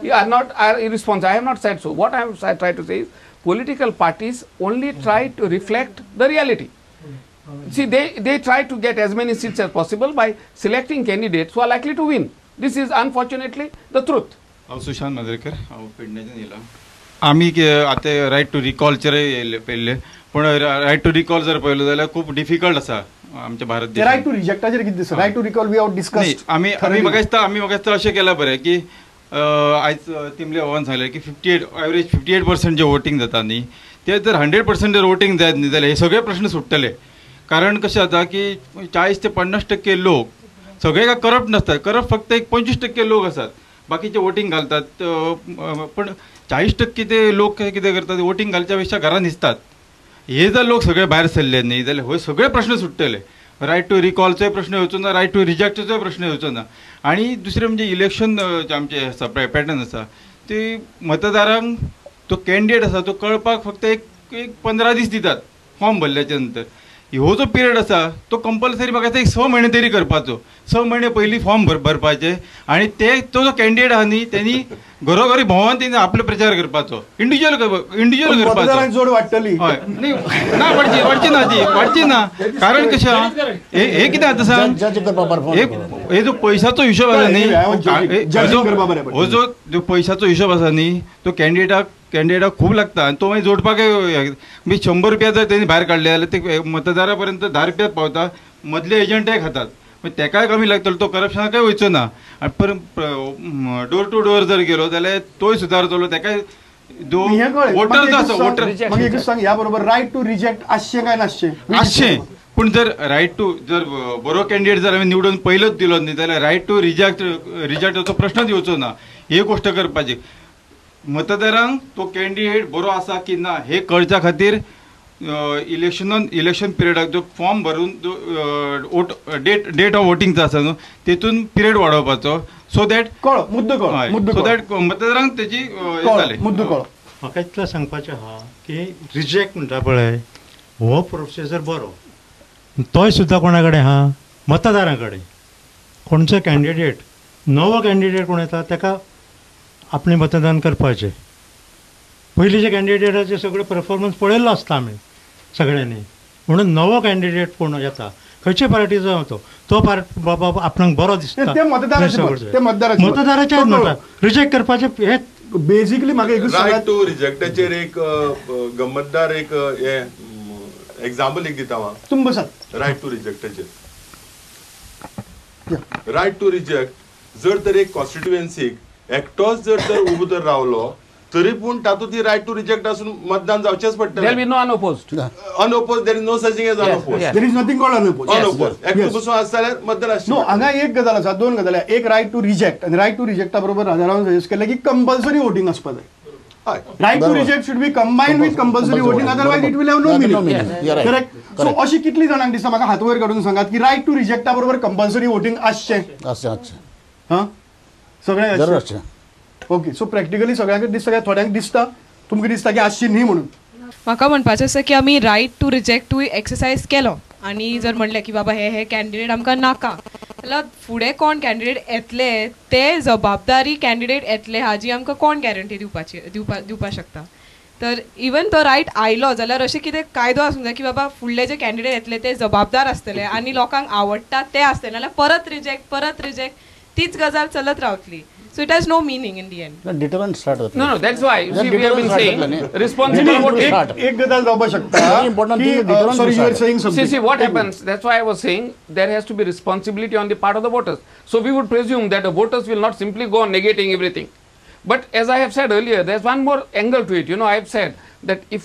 are not are irresponsible. I have not said so. What I have tried to say is political parties only try to reflect the reality. See, they try to get as many seats as possible by selecting candidates who are likely to win. This is unfortunately the truth. हांव सुशांत माजरेकर, हांव पेडण्याच्यान येयला. आमी आतां right to रिकॉलचेर येयल्ले पयले, पूण right to recall जर पळयलो जाल्यार खूब डिफिकल्ट आसा आमच्या भारत देशांत. रायट टू रिजेक्टाचेर कितें दिसता? Right to recall we have discussed. आमी आमी म्हाका दिसता, आमी म्हाका दिसता अशें केलां बरें की आयज तिमले बाबान सांगलें की 58 एवरेज 58% जे वोटींग जाता न्ही, ते जर 100% जर वोटींग जायत न्ही जाल्यार हे सगळे प्रश्न सुट्टले. कारण कशें जाता की 40 ते 50% लोक सगळे काय करप्ट नासतात, करप्ट फक्त एक 25% लोक आसात, बाकीचे वोटींग घालतात. पण 40% ते लोक कितें करतात, वोटींग घालच्या पेक्षा घरान न्हिजतात. हे जर लोक सगळे भायर सरले न्ही जाल्यार हो सगळे प्रश्न सुट्टले. रायट टू रिकॉलचोय प्रश्न येवचो ना, रायट टू रिजेक्टचोय प्रश्न येवचो ना. आनी दुसरें म्हणजे इलेक्शन आमचें आसा पॅटर्न आसा ती मतदारांक तो कॅन्डिडेट आसा तो कळपाक फक्त एक एक 15 दीस दितात फॉर्म भरल्याच्या नंतर. हो जो पिरियड आसा तो कंपल्सरी म्हाका दिसता एक 6 म्हयने तरी करपाचो. 6 म्हयने पयलीं फॉर्म भरपाचे आनी ते तो जो कॅन्डिडेट आहा न्ही तेणी घरोघरी भोंवन तेणी आपलो प्रचार करपाचो, इंडिविज्युअल इंडिविज्युअल करपाचो. जोड वाडटली. हय न्ही ना, वाडची वाडची ना, ती वाडची ना. कारण कशें आहा, हे कितें आतां सांग, हे जो पयशाचो हिशोब आसा न्ही, हो जो पयशाचो हिशोब आसा न्ही तो कॅन्डिडेटाक खूब लागता आनी तो मागीर जोडपाक म्हणजे 100 रुपया जर तेणी भायर काडले जाल्यार ते मतदारा पर्यंत 10 रुपयात पावता, मदले एजंटय खातात, मागीर तेकाय कमी लागतलो, तो करप्शनाकय वयचो ना. आनी पर डोर टू डोर जर गेलो जाल्यार तोय सुदारतलो, तेकाय वोटर जो आसा वोटर. मागीर एक सांग, ह्या बरोबर रायट टू रिजेक्ट आसचें काय नासचें? आसचें, पूण जर रायट टू जर बरो कॅन्डिडेट जर आमी निवडून पयलोच दिलो न्ही जाल्यार रायट टू रिजेक्ट रिजेक्टाचो प्रश्नच येवचो ना. ही गोश्ट करपाची, मतदारांक तो कॅन्डिडेट बरो आसा की ना हे कळच्या खातीर इलेक्शनान इलेक्शन पिरियडाक जो फॉर्म भरून जो वोट डेट ऑफ वोटिंगचो आसा न्हू तेतून पिरियड वाडोवपाचो, सो that कळ्ळो मुद्दो, कळ्ळो मुद्दो, सो that मतदारांक तेजी मुद्दो कळ्ळो. म्हाका इतलें सांगपाचें आहा की रिजेक्ट म्हणटा पळय हो प्रोसिजर बरो, तोय सुद्दां कोणा कडेन आहा, मतदारां कडेन. कोणचो कॅन्डिडेट नवो कॅन्डिडेट कोण येता तेका आपणें मतदान करपाचें. पयलींच्या कॅन्डिडेटाचे सगळे परफॉर्मन्स पळयल्लो आसता आमी सगळ्यांनी, म्हणून नवो कॅन्डिडेट कोण येता खंयचे पार्टीचो तो तो पार्ट बाबा आपणाक बरो दिसता मतदाराचें म्हणटा रिजेक्ट करपाचें. हें बेजिकली म्हाका एक रायट टू रिजेक्टाचेर एक गम्मतदार एक हें एग्जाम्पल एक दिता हांव. तुमी बसात. रायट टू रिजेक्टाचेर, रायट टू रिजेक्ट जर तर एक कॉन्स्टिट्युएन्सीक एकटोच जर तर उबो तर रावलो तरी पूण तातूंत ती रायट टू रिजेक्ट आसून मतदान जावचेंच पडटलें. There will be no unopposed. Unopposed, there is no such thing as unopposed. There is nothing called unopposed. Unopposed. एकटो बसून आसता जाल्यार मतदान आसचें. नो, हांगा एक गजाल आसा, दोन गजाली. एक रायट टू रिजेक्ट आनी रायट टू रिजेक्टा बरोबर राजारामान सजेस्ट केलें की कंपल्सरी वोटींग आसपा जाय. Right to reject should be combined with compulsory voting, otherwise it will have no meaning. Correct. So अशी कितली जाणांक दिसता म्हाका हात वयर काडून सांगात की रायट टू रिजेक्टा बरोबर कंपल्सरी वोटींग आसचें? आसचें. हां, सगळ्यांक आसचें. ओके, सो प्रॅक्टिकली सगळ्यांक दिसता काय थोड्यांक दिसता, तुमकां दिसता की आसची न्ही म्हणून? म्हाका म्हणपाचें आसा की आमी रायट टू रिजेक्टूय एक्सरसायज केलो आनी जर म्हणलें की बाबा हे हे कॅन्डिडेट आमकां नाका जाल्यार फुडें कोण कॅन्डिडेट येतले ते जबाबदारी कॅन्डिडेट येतले हाजी आमकां कोण गॅरंटी दिवपाची दिवपाक शकता. तर इवन तो रायट आयलो जाल्यार अशें कितें कायदो आसूंक जाय की बाबा फुडले जे कॅन्डिडेट येतले ते जबाबदार आसतले आनी लोकांक आवडटा ते आसतले, नाल्यार परत रिजेक्ट तीच गजाल चलत रावतली. So it has no meaning in the end. No, deterrent start. No, no, that's why you see we have been saying responsible voting. एक गजाल जावपाक शकता. Important thing, deterrent. Sorry, you were saying something. See, what happens? That's why I was saying there has to be responsibility on the part of the voters. So we would presume that the voters will not simply go on negating everything. But as I have said earlier, there's one more angle to it. You know, I have said that if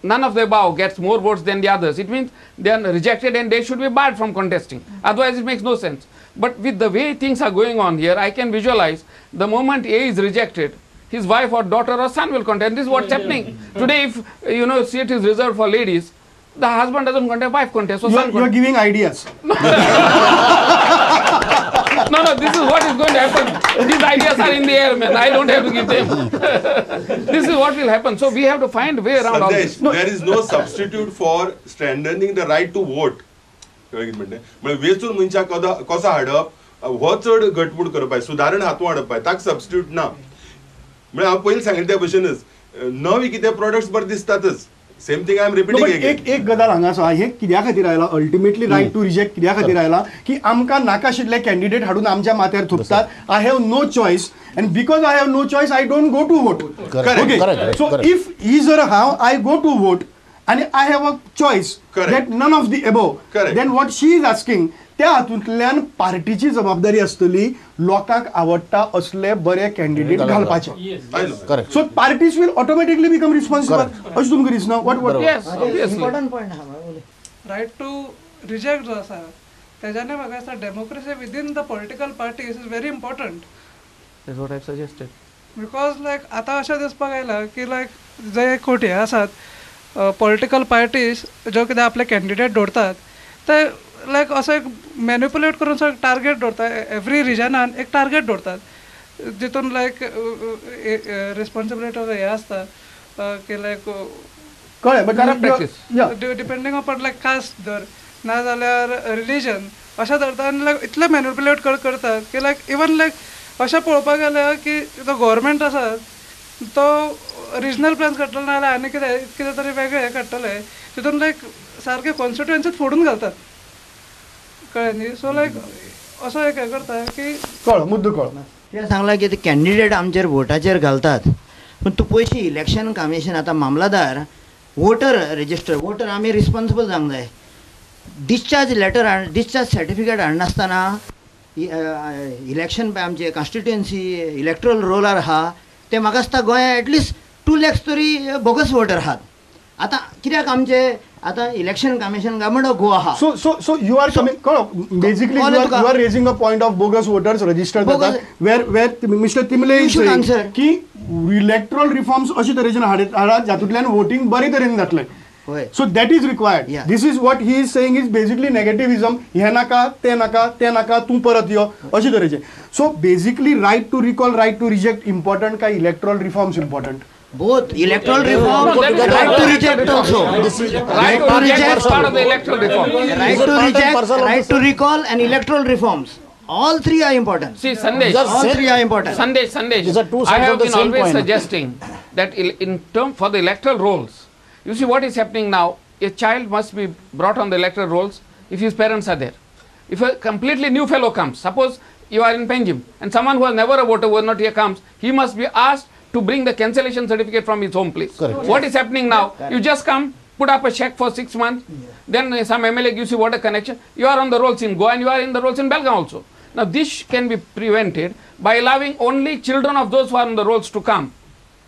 none of the above gets more votes than the others, it means they are rejected and they should be barred from contesting. Otherwise, it makes no sense. But with the way things are going on here, I can visualize the moment A is rejected, his wife or daughter or son will contest. This is what's happening. Today, if you know, seat is reserved for ladies, the husband doesn't contest, wife contests. So son you are giving ideas. No, no, this is what is going to happen. These ideas are in the air, man. I don't have to give them. This is what will happen. So we have to find a way around all this. No. There is no substitute for strengthening the right to vote. वेचून मनशाक कसो हाडप हो चड घटमूट करपाक, सुदारण हातूंत हाडप, ताका सबस्टिट्यूट ना. म्हळ्यार हांव पयलीं सांगिल्लें त्या भशेनच नवे कितें प्रोडक्ट्स बरे दिसतातच. Same thing I am repeating again. एक एक गजाल हांगा आसा, हें कित्या खातीर आयला अल्टिमेटली रायट टू रिजेक्ट कित्या खातीर आयला की आमकां नाकाशिल्ले कॅन्डिडेट हाडून आमच्या माथ्यार थुकतात. I have no choice and because I have no choice I don't go to vote. Okay, so if ही जर हांव I go to vote आनी I have a choice that none of the above, then what she is asking, त्या हातूंतल्यान पार्टीची जबाबदारी आसतली लोकांक आवडटा असले बरे कॅन्डिडेट घालपाचे. So parties will automatically become responsible अशें तुमकां दिसना? What what important point आहा रायट टू रिजेक्ट जो आसा तेज्याने म्हाका दिसता democracy within the political parties is very important. That's what I have suggested. Because like आतां अशें दिसपाक आयलां की लायक जे कोट हे आसात पॉलिटिकल पार्टीज ज्यो कितें आपले कॅन्डिडेट दवरतात ते लायक असो एक मॅनिपुलेट करून असो एक टार्गेट दवरता. एवरी रिजनान एक टार्गेट दवरतात जितून लायक रिस्पॉन्सिबिलिटी हे आसता की लायक कळ्ळें डिपेंडींग अपॉन लायक कास्ट धर ना जाल्यार रिलीजन अशें धरता आनी लायक इतलें मॅनिपुलेट करतात की लायक इवन लायक अशें पळोवपाक गेल्यार की जो गव्हर्मेंट आसा तो रिजनल प्लॅन्स काडटलो ना जाल्यार आनी कितें कितें तरी वेगळें हें काडटले तितून लायक सारकें कॉन्स्टिट्युएन्सीच फोडून घालतात. कळ्ळें न्ही? सो लायक असो एक हें करता की कळ्ळो मुद्दो कळ्ळो. तुवें सांगलां की ते कॅन्डिडेट आमचेर वोटाचेर घालतात, पूण तूं पयशी इलेक्शन कमिशन आतां मामलादार वोटर रजिस्टर वोटर आमी रिस्पोन्सिबल जावंक जाय. डिस्चार्ज लेटर हाड डिस्चार्ज सर्टिफिकेट हाडनासतना इलेक्शन आमचे कॉन्स्टिट्युएन्सी इलेक्ट्रल रोलार आहा ते म्हाका दिसता गोंया एटलिस्ट 2 लॅक्स तरी बोगस वोटर आहात. आतां कित्याक आमचे आतां election commission government of Goa आहा. So so so you are coming कळ्ळो basically you are raising a point of bogus voters register जातात where where mister Timle is saying की इलेक्ट्रल रिफॉर्म्स अशे तरेचे हाडात जातूंतल्यान वोटींग बरे तरेन जातलें. So that is required. This is what he is saying is basically negativism. हे नाका ते नाका ते नाका तूं परत यो अशे तरेचे. So basically right to recall right to reject important काय electoral reforms important? Both electoral reform, right to reject also. Right to reject part of the electoral reform. Right to reject, right to recall, and electoral reforms. All three are important. See, Sandesh, all three are important. Sandesh, Sandesh, I have been always suggesting that in term for the electoral rolls, you see what is happening now. A child must be brought on the electoral rolls if his parents are there. If a completely new fellow comes, suppose you are in Panjim and someone who was never a voter, who was not here comes, he must be asked to bring the cancellation certificate from his home place. Correct. What is happening now? Correct. You just come, put up a check for 6 months, then some MLA gives you water connection. You are on the rolls in Goa and you are in the rolls in Belgaum also. Now this can be prevented by allowing only children of those who are on the rolls to come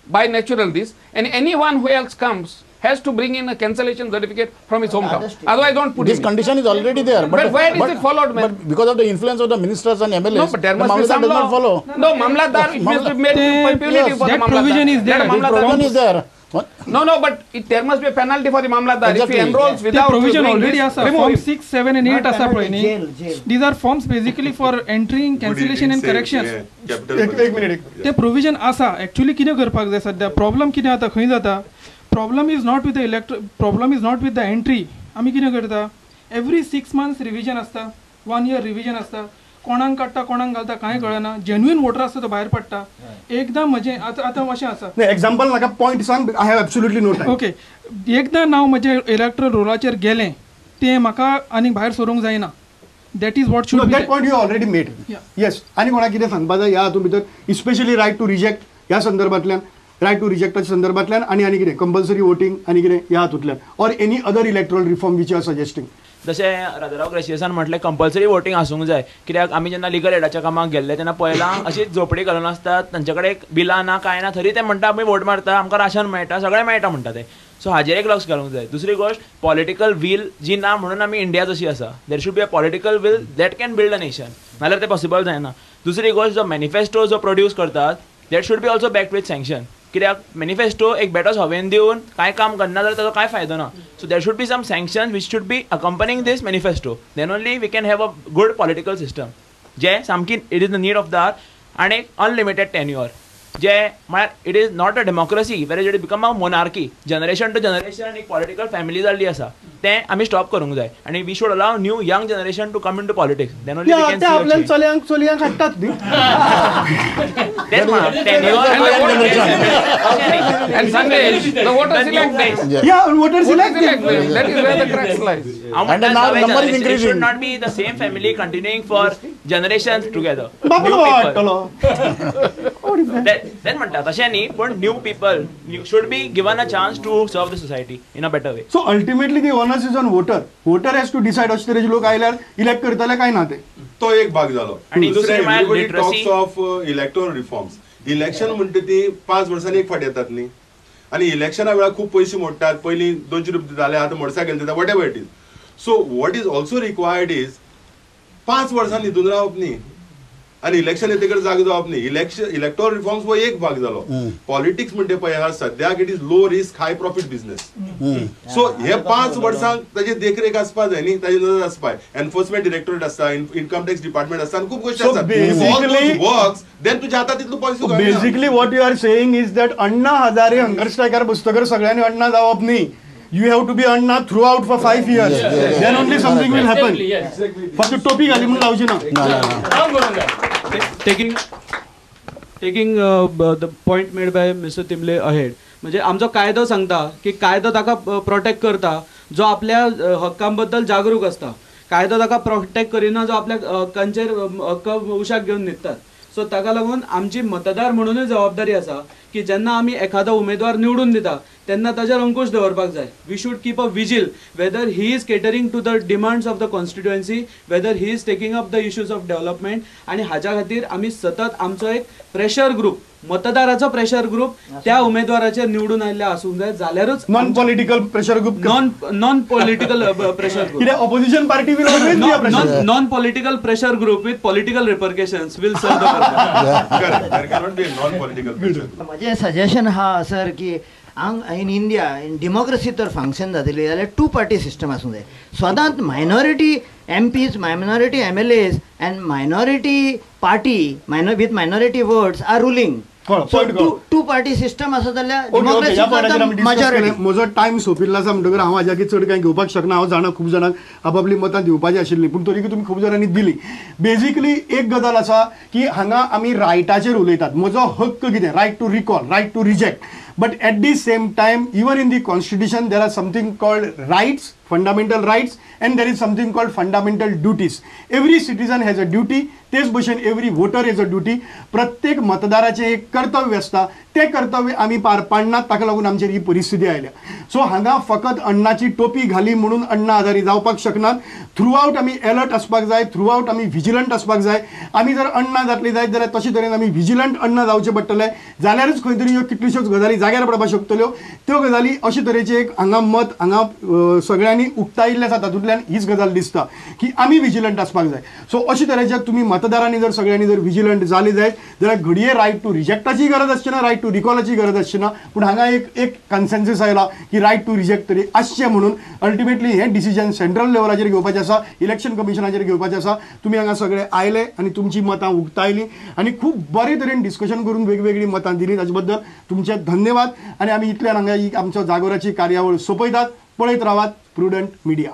by natural this, and anyone who else comes has to bring in a cancellation certificate from his hometown. Otherwise, don't put this him in. Condition is already there. But where is it followed, man? But because of the influence of the ministers and MLAs, no, but there must the be some does law. Not follow. No, Mamlatdar, it must be made punitive for the That provision is there. Mamlatdar. That provision is there. What? No, no, but there must be a penalty for the Mamlatdar. Exactly. If he enrolls without the provision already asa. Form 6, 7 and 8 asa पळय न्ही. These are forms basically for entering, cancellation and corrections. एक minute. ते provision आसा. Actually कितें करपाक जाय सध्या problem कितें जाता खंय जाता? Problem is not with the problem is not with the entry. आमी कितें करता एवरी 6 मंथ्स रिविजन आसता, 1 इयर रिविजन आसता. कोणाक काडटा कोणाक घालता कांय कळना. जेन्युइन वोटर आसता तो भायर पडटा. एकदां म्हजें आतां आतां अशें आसा, एग्जाम्पल म्हाका पॉयंट सांग. I have absolutely no time. Okay, एकदां नांव म्हजें इलेक्ट्रल रोलाचेर गेलें तें म्हाका आनीक भायर सरूंक जायना. That is what should be. That point you already made. Yes. आनी कोणाक कितें सांगपा जाय ह्या हातूंत भितर, स्पेशली रायट टू रिजेक्ट ह्या संदर्भांतल्यान, रायट टू रिजेक्टाच्या संदर्भांतल्यान आनी आनी कितें कंपल्सरी वोटींग आनी कितें ह्या हातूंतल्यान, or any other electoral reform which you are suggesting? जशें राजाराव ग्रेशियसान म्हटलें कंपल्सरी वोटींग आसूंक जाय, कित्याक आमी जेन्ना लिगल एडाच्या कामाक गेल्ले तेन्ना पळयलां अशीच झोपडी घालून आसतात, तांचे कडेन बिलां ना कांय ना, तरी ते म्हणटा आमी वोट मारता, आमकां राशन मेळटा, सगळें मेळटा म्हणटा ते. सो हाजेर एक लक्ष घालूंक जाय. दुसरी गोश्ट, पॉलिटिकल वील जी ना म्हणून आमी इंडिया जशी आसा, there should be a political will that can build a nation, नाल्यार तें पॉसिबल जायना. दुसरी गोश्ट, जो मॅनिफेस्टो जो प्रोड्यूस करतात that should be also backed with sanction, कित्याक मॅनिफेस्टो एक बेटोच हवेन दिवन कांय काम करना जाल्यार ताजो कांय फायदो ना. So there should be some sanction which should be accompanying this manifesto, then only we can have a good political system जे सामकी it is the need of the hour. आनी एक अनलिमिटेड टेन्युअर, जे म्हळ्यार it is not a democracy where it become a monarchy, generation to generation एक political family जाल्ली आसा, तें आमी stop करूंक जाय आनी we should allow new young generation to come into politics. Then only we can see. आपल्याला चलयांक चलयांक हाडटात न्ही. तेच म्हणा. And Sandesh, the voters elect them. Yeah, voters elect them. That is where the cracks lies. And the number is increasing. It should not be the same family continuing for generations together. बाबूलो वाडटलो. Then म्हणटा तशें न्ही, पण new people should be given a chance to serve the society in a better way. So ultimately the onus is on voter. Voter has to decide अशे तरेचे लोक आयल्यार elect करतले काय ना ते. तो एक भाग जालो. आनी दुसरें everybody talks of electoral reforms. Election म्हणटा ती 5 वर्सांनी एक फावट येतात न्ही, आनी इलेक्शना वेळार खूब पयशे मोडटात. पयलीं 200 रुपया दिताले, आतां मोटरसायकल दिता, whatever it is. So what is also required is 5 वर्सां न्हिदून रावप न्ही आनी इलेक्शन येतकर जागो जावप न्ही. इलेक्शन इलेक्टोरल रिफॉर्म्स हो एक भाग जालो. पॉलिटिक्स म्हणटे पळय आहा सद्याक it is low risk high profit business. So हे 5 वर्सांक ताजी देखरेख आसपा जाय न्ही, ताजी नदर आसपा जाय. एनफोर्समेंट डिरेक्टोरेट आसता, इन्कम टॅक्स डिपार्टमेंट आसता, आनी खूब गोश्टी आसतात. वर्क्स then तुज्या हातात तितलो पयसो. Basically what you are saying is that Anna Hazare hunger स्ट्रायकार बसतकर सगळ्यांनी अण्णा जावप न्ही. You have to be Anna throughout for 5 years. Yes, then only something will happen. Exactly, yes. फक्त टोपी घाली म्हणून लावची ना. Taking the point made by Mr. Timle ahead, म्हणजे आमचो कायदो सांगता की कायदो ताका प्रोटेक्ट करता जो आपल्या हक्कांबद्दल जागरूक आसता. कायदो ताका प्रोटेक्ट करिना जो आपल्या हक्कांचेर हक्क उशाक घेवन न्हिदतात. सो ताका लागून आमची मतदार म्हणूनय जबाबदारी आसा की जेन्ना आमी एखादो उमेदवार निवडून दिता तेन्ना ताजेर अंकुश दवरपाक जाय. We should keep a vigil whether he is catering to the demands of the constituency, whether he is taking up the issues of development. आनी हाज्या खातीर आमी सतत आमचो एक प्रेशर ग्रूप, मतदाराचो प्रेशर ग्रूप त्या उमेदवाराचेर निवडून आयिल्ले आसूंक जाय, जाल्यारूच non political pressure group, non political pressure group, opposition party will always be a pressure. Non political pressure group with political repercussions will serve the purpose. There cannot be non political pressure. म्हजें suggestion आहा sir की हांग in India in democracy तर function जातली जाल्यार two party system आसूंक जाय. सदांच minority MPs, minority MLAs and minority party with minority votes are ruling. Two party system आसा जाल्यार डेमोक्रेसी. म्हजो टायम सोंपिल्लो आसा म्हणटकर हांव हाज्या चड कांय घेवपाक शकना. हांव जाणा खूब जाणांक आपापली मतां दिवपाची आशिल्ली, पूण तरीकूय तुमी खूब जाणांनी दिली. बेजिकली एक गजाल आसा की हांगा आमी रायटाचेर उलयतात. म्हजो हक्क कितें, right to recall, right to reject. But at the same time, even in the constitution, there are something called rights, fundamental rights, and there is something called fundamental duties. Every citizen has a duty. तेच भशेन every voter has a duty. प्रत्येक मतदाराचें एक कर्तव्य आसता, तें कर्तव्य आमी पार पाडनात, ताका लागून आमचेर ही परिस्थिती आयल्या. सो हांगा फकत अण्णाची टोपी घाली म्हणून अण्णा हजारे जावपाक शकनात. थ्रू आवट आमी अलर्ट आसपाक जाय, थ्रू आवट आमी विजिलंट आसपाक जाय. आमी जर अण्णा जातली जायत जाल्यार तशे तरेन आमी विजिलंट अण्णा जावचें पडटलें, जाल्यारूच खंय तरी ह्यो कितल्योश्योच गजाली जाग्यार पडपाक शकतल्यो. त्यो गजाली अशे तरेचें एक हांगा मत हांगा सगळ्यांनी उक्तायिल्लें आसा, तातूंतल्यान हीच गजाल दिसता की आमी विजिलंट आसपाक जाय. सो अशे तरेचे तुमी मतदारांनी जर सगळ्यांनी जर विजिलंट जाले जायत जाल्यार घडये रायट टू रिजेक्टाची गरज आसची ना, रायट टू रिकॉलाची गरज आसची ना. पूण हांगा एक एक कन्सेन्सस आयला की रायट टू रिजेक्ट तरी आसचें म्हणून अल्टिमेटली हें डिसिजन सेंट्रल लेवलाचेर घेवपाचें आसा, इलेक्शन कमिशनाचेर घेवपाचें आसा. तुमी हांगा सगळे आयले आनी तुमची मतां उक्तायलीं आनी खूब बरे तरेन डिस्कशन करून वेगवेगळीं मतां दिलीं, ताचे बद्दल तुमचें धन्यवाद. आनी आमी इतल्यान हांगा ही आमच्या जागोराची कार्यावळ सोंपयतात. पळयत रावात प्रुडंट मिडिया.